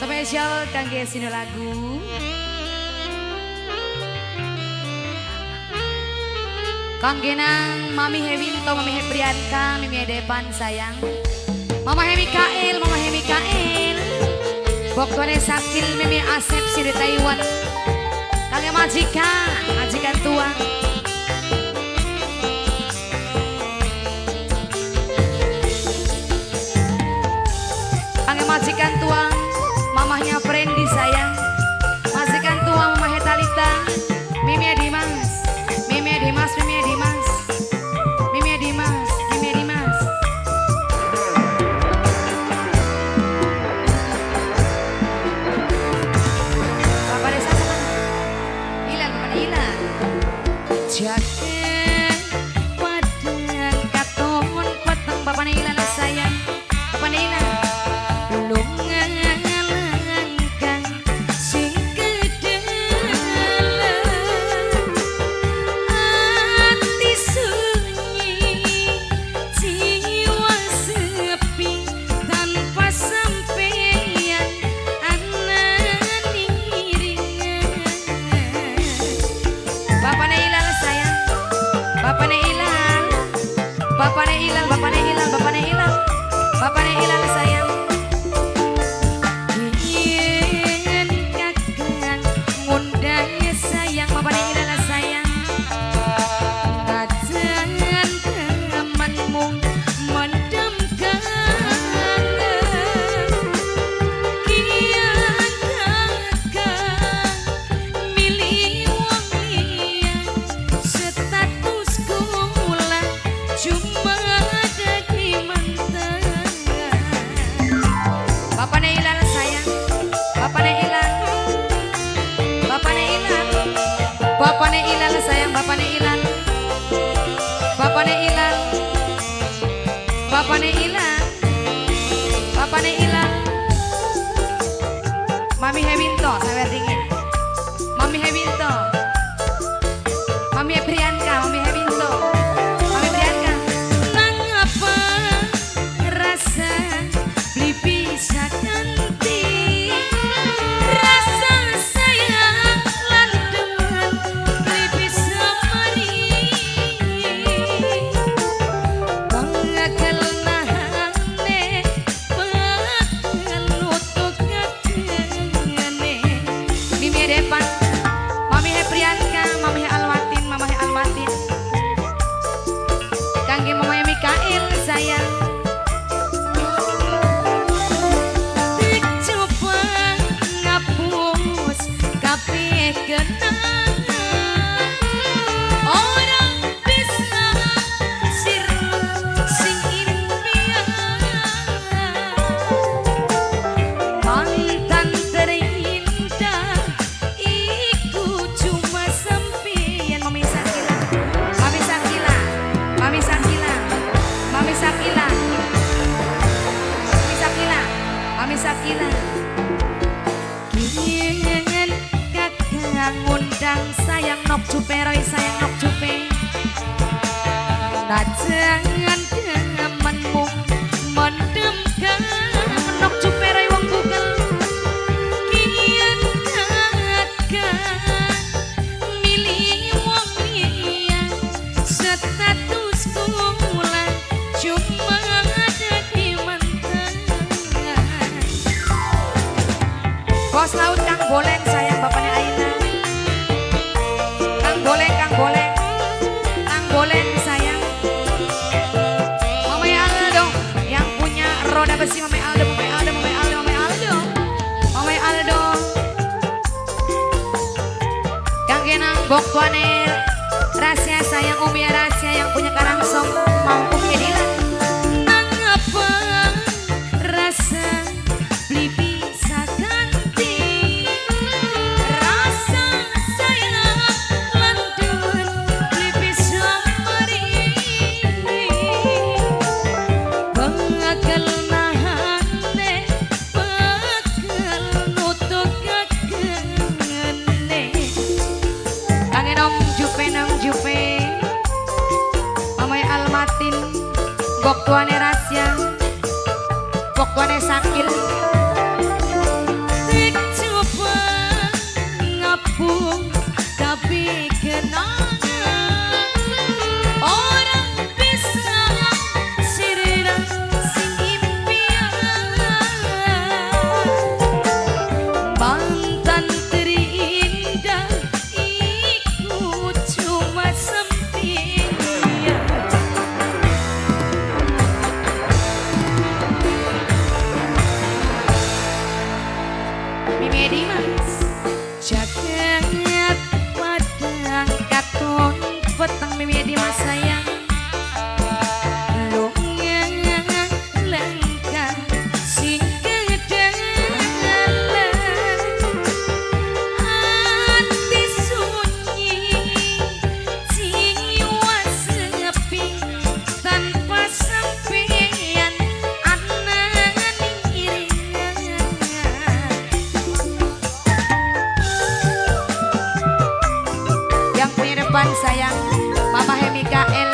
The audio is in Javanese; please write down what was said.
Spesial kangge sino lagu. Kangge nang Mami Hewinto, Mami Heprianka, Mimi Depan sayang. Mama Hemikael, Mama Hemikael. Boktone Sakil, Mimi Asep sing di Taiwan. Kangge majikan, majikan tua. Kangge majikan tua, mamahnya Friendly sayang. Majikan tua Mama Hetalita, Mimi Dimas, Mimi Dimas, Mimi Dimas, Mimi Dimas, Mimi Dimas. Bapak Desa sama Ilan, Bapak Ilan. Jaket padang katon peteng Bapak Ilan sayang, Bapak Ilan. Bapak Ilal sayang. Yen kakang ngundang sayang, Bapak Ilal sayang. Kajangan temanmu mendem kangen. Kian kakang milih wong liya, status kula cuma dadi mantan. Bapak Ilal sayang, Bapak Ilal, Bapak Ilal, Bapak Ilal sayang, Bapak Ilal, Bapak Ilal, Bapak Ilal, Bapak Ilal. Mami Hewinto, sawer dingin. Mami Hewinto, Mami Priyanka, Mami Hewinto, Mami Priyanka. Nangapa rasa beli bisa ganti rasa sayang lan demen beli bisa mari bakal nahane bakal nutuk ngene. Mimi Depan, Mami Heprianka, Mami Almatin, Mama Almatin. Kangge Mama Mikael sayang. Kabeh kenangan ora bisa sirna sing impian. Mantan terindah iku cuma sampeyan. Mami Sakila, Mami Sakila, Mami Sakila, Mami Sakila, Mami Sakila, Mami Sakila. Yen kakang ngundang sayang nok jupe roy sayang nok jupe. Najangan temanmu mendem nok jupe roy wong bugel. Kian kakang milih wong liya, status kula cuma dadi mantan. Bos laut Kang Boleng sayang, bapaknya Aina. Kang Boleng, Kang Boleng, Kang Boleng sayang. Mama Aldo yang punya roda besi, Mama Aldo, Mama Aldo, Mama Aldo, Mama Aldo, Mama Aldo. Kang Genang bok tuane rahasia sayang, Umi rahasia yang punya karangsong mau Umi Dila. Nangapa rasa beli bisa ganti rasa sayang lan demen beli bisa mari bakal nahane bakal nutuk kagene. Kangen Om Jupe, Nang Jupe, Mamai Almatin, bok tuane rahasia, bok tuane Sakil. sayang. Mama Mikael.